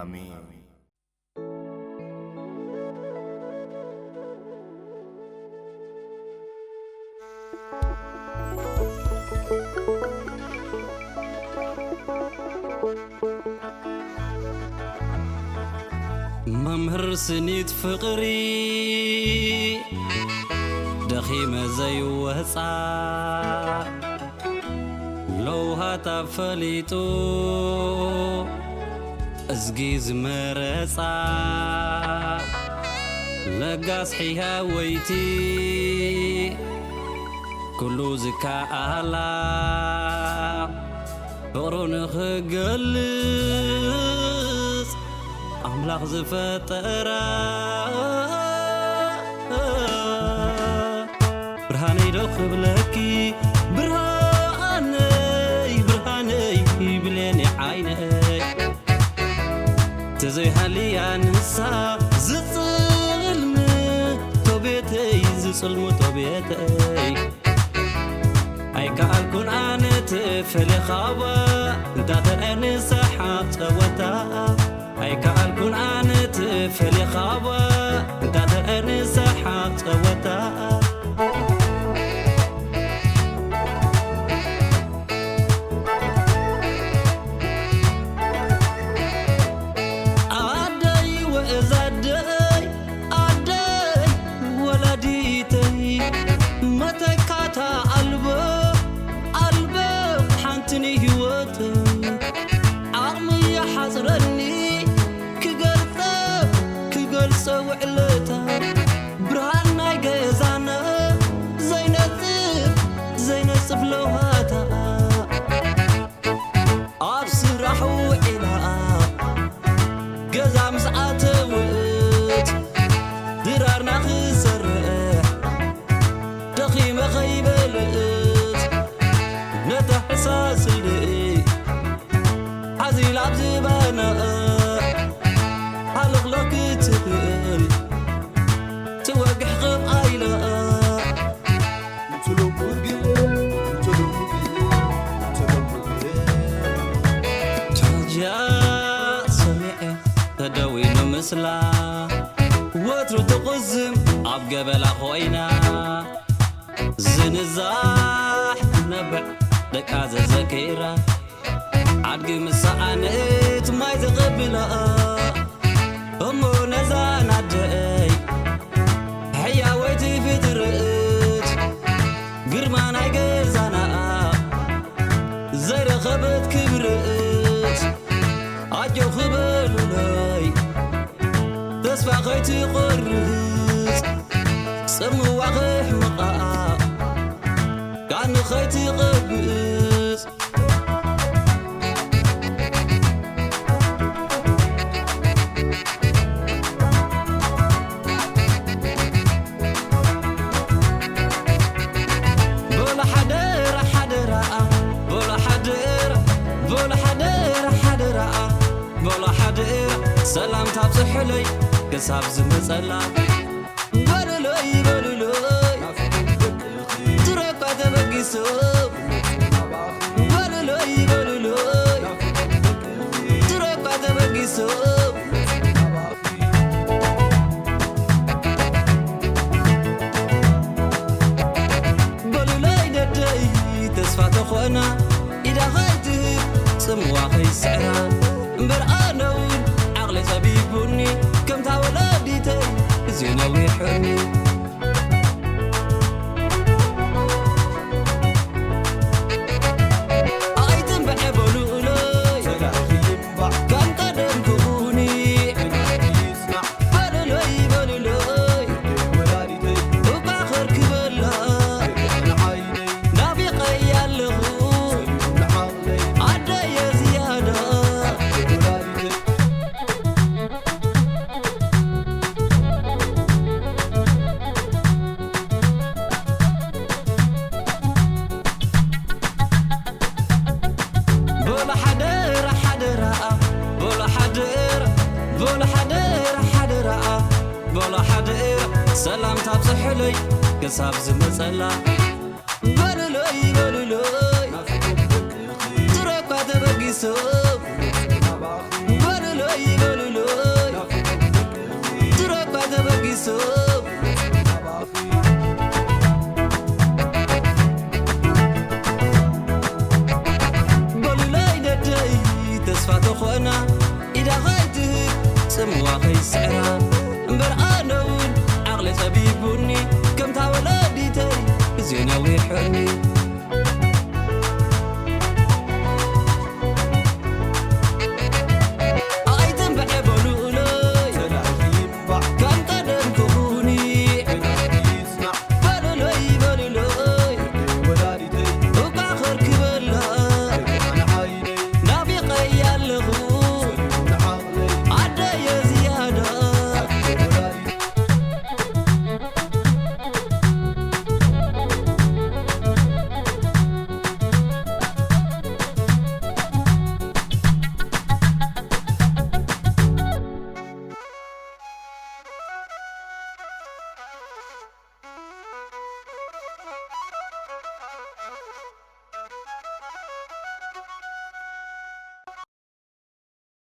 ኣሜን። መምህር ስኒት ፍቕሪ ደኺመ ዘይወጻ ለውሃታ ፈሊጡ እዝጊ ዝመረጻ ለጋስ ሕያወይቲ ኩሉ ዝከኣላ ፍቕሩ ንኽገልጽ ኣምላኽ ዝፈጠራ ብርሃነይ ዶ ክብለኪ ብርሃነይ ብርሃነይ ብሌን ዓይነይ ተዘይሃልያ ንሳ ዝጽልም ቶቤተይ ዝጽልሙ ቶቤተይ ኣይከኣልኩን ኣነ ትፈልኻባ እንዳተረአኒ ሰሓቕ ጸወታ ኣይከኣልኩን ኣነ ትፈልኻባ እንዳተረአኒ ሰሓቕ ጸወታ ኣደይ ወእዛ ኣደይ ኣደይ ወላዲተይ መተካታ ኣልቦ ኣልቦ ሓንቲ ንህይወተይ ዓቕሚ ይሓፅረኒ ክገልፀ ክገልፀ ውዕለታ ብርሃን ናይ ገዛና ዘይነፅፍ ዘይነፅፍ ለውሃታ ኣብ ስራሕ ውዒላ ገዛ ምስ ኣተወት ድራርና ክሰርሕ ደኺመ ኸይበልእት ነታ ሕሳስ ኢደይ ሓዚላ ኣብ ዝባና ሃለኽለኽ ክትብል ትወግሕ ኸም ኣይላ ጃጃ ሰሚዐ ተደዊኑ ምስላ ወትሩ ትቕዝም ኣብ ገበላ ኮይና ዝንዛሕ ትነብዕ ደቃ ዘዘኪራ ኣድጊ ምስ ሰኣነት ማይ ዘቐብላ እሞ ነዛ ናደይ ሕያወይቲ ፍጥረት ግርማ ናይ ገዛና ዘይረኸበት ክብረት ኣጆኺ በሉለይ ተስፋ ኸይትቖርጽ ጽምዋ ኸይሕምቓ ጋኒ ኸይትቐብጽ በሎ ሓደራ ሓደራ በሎ ሓደራ በሎ ሓደራ ሓደራ በሎ ሓደራ ሰላም ታብፅሕለይ ክሳብ ዝመፀላ በሉለይ በሉለይ ትረኳ ተበጊሶ በሉለይ በሉለይ ትረኳ ተበጊሶ በሉለይ ደደይ ተስፋ ተኾና ኢዳ ኸይትህብ ጽምዋ ኸይስዕራ እምበር ኣነ እውን ዓቕሊ ጸቢቡኒ ከምታ ወላዲተይ ግዜ ነዊሑኒ ኣይትንብዐ በሉለይ ከም ቀደም ክኹኒ በሉለይ በሉለይ እኳ ኸርክበላ ናፊቐያ ኣለኹ ኣደየ ዝያዳ በሎ ሓደራ ሓደራ በሎ ሓደራ በሎ ሓደራ ሓደራ በሎ ሓደራ ሰላም ታብፅሕለይ ክሳብ ዝመፀላ በሉለይ በሉለይ ትረኳ ተበጊሶ በሉለይ በሉ በሉለይ ነደይ ተስፋ ተኾና ኢዳ ኸይትህብ ጽምዋ ኸይስዕራ እምበር ኣነ እውን ዓቕሊ ጸቢቡኒ ከምታ ወለዲተይ ግዜ ነዊሑኒ